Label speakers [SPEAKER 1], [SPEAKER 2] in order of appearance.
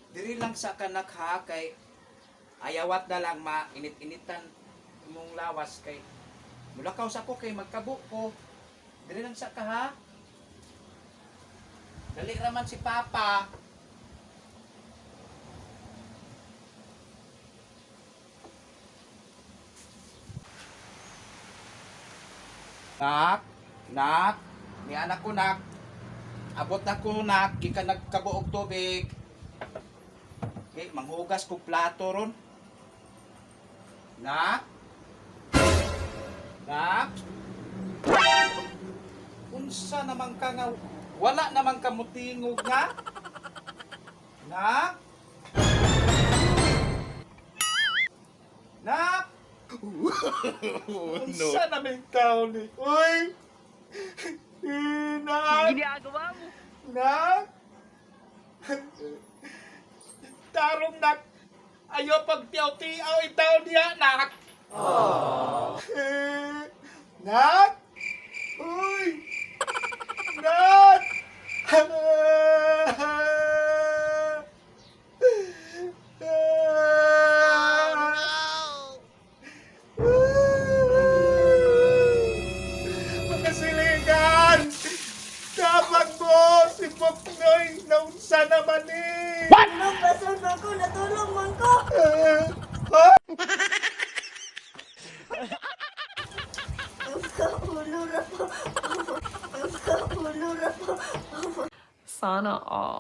[SPEAKER 1] Diri lang sa kanak ha, kay ayawat na lang mainit-initan imong lawas kay mulakaw sa ko kay magkabo ko. Diri lang sa ka ha. Dali raman si Papa. Nak, nak, ni anak ko nak. Abot na ko nak, gikan nagkabo og tubig. Okay, manghugas ko plato ron. Nak? Nak? Unsa naman ka nga wala naman ka mutingog nga? Nak? Nak? Unsa naman tao ni? Uy! Eh, nak!
[SPEAKER 2] Ginagawa mo.
[SPEAKER 1] Nak! Tarong nak! Ayaw pagtiyaw-tiyaw itaw niya, nak! Eh, nak! Uy! Nak! Mga siligan! Dapat mo si Poknoy naunsa naman eh!
[SPEAKER 3] Tulong, basol man ko, natulong man ko.
[SPEAKER 1] Ha?
[SPEAKER 3] Ang kaulo ra po. Ang kaulo ra po.
[SPEAKER 2] Sana all.